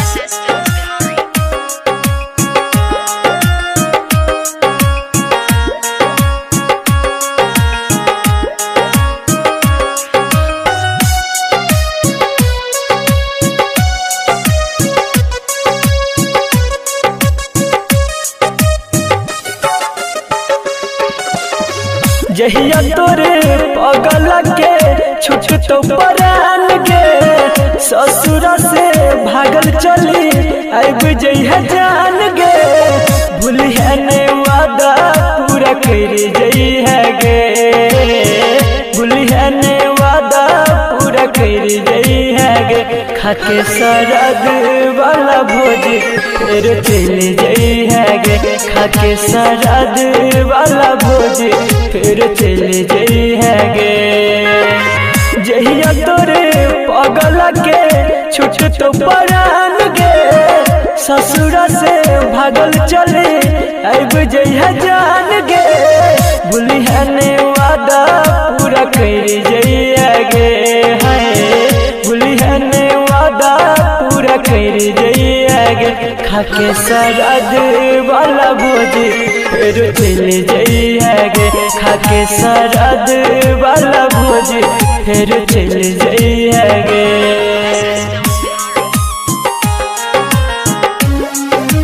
SS Films Bihari. जहिया तोरे पगल के छुट तो परान के ससुरा से भागल चली आब जइहा जान गे। भूलिहा ने वादा पूरा कर जइहा गे, भूलिहा ने वादा पूरा कर जइहा गे। खाके सरद वाला भोज फिर चल जइहा गे, खाके सरद वाला भोज फिर चल जइहा गे। जहिया तोरे पगल के छुट तो परान गे, ससुरा से भागल चले आब जइहा जान गे। भूलिहा ने वादा पूरा कर जइहा गे, हाय भूलिहा ने वादा पूरा कर जइहा गे। खाके सरद वाला भोज फिर चल जइहा गे, खाके सरद वाला भोज फिर चल जइहा गे। SS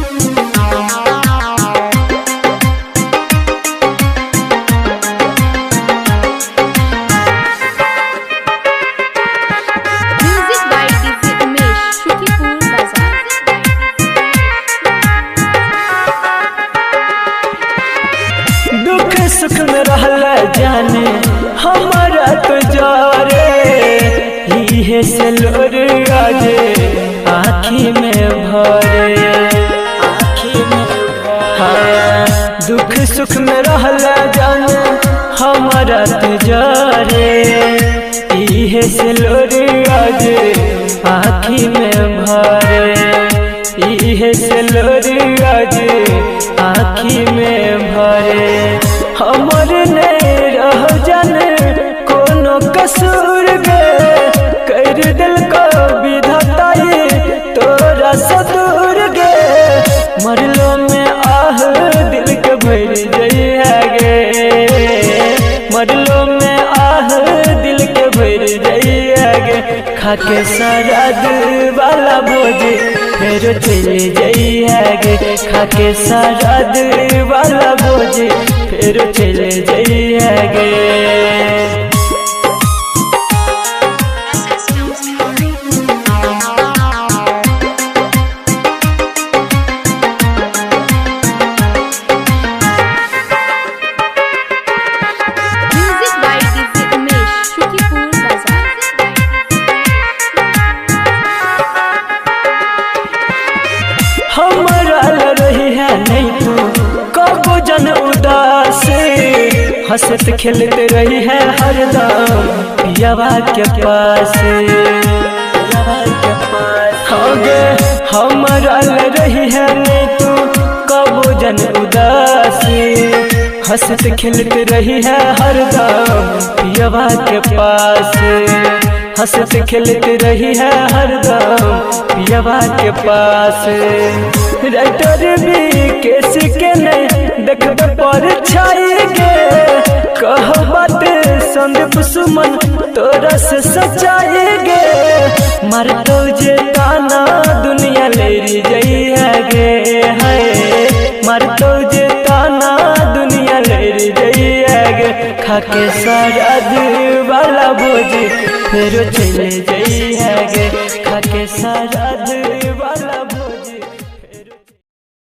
Films Bihari. Music by DJ Umesh, Shukipur Bazaar. दुख सुख में रहल जाने हमारा तो जारे, इहे से लोर आजे आँखी में भरे, आँखी में भरे। हाँ, दुख सुख में रहल जाने हमारा तो जारे, इहे से लोर आजे आँखी में भरे, इहे से लोर आजे आँखी में भरे। हमर नहीं रह जाने कोनो कसूर गे, कर दिल को विधाताई तोरा सदूर गे। मरलो में आह दिल के भर जइहा गे, मरलो में आह दिल के भर जइहा गे। खाके सरद वाला भोज फिर चल जइहा गे, खाके सरद वाला भोज फिर चल जइहा गे। SS Films Bihari. Music by DJ Umesh, Shukipur Bazaar. हमारा रही है नहीं तू कबो जन उदास, हंसत खेलते रही है हरदम पियावा के पास, हो गे। हमारा रही है नहीं तू कबो जन उदास, हंसत खेलते रही है हरदम पियावा के पास, हंसत खेलते रही है हरदम पियावा के पास। राइटर भी केस के नहीं देखते पर छाई गे, कह बात संदीप सुमन तोरा से सच्चाई गे। मरतो जे ताना दुनिया ले जइहा गे, हाय मरतो जे ताना दुनिया ले जइहा गे। खाके सरद वाला भोज फिर चल जइहा गे, खाके सरद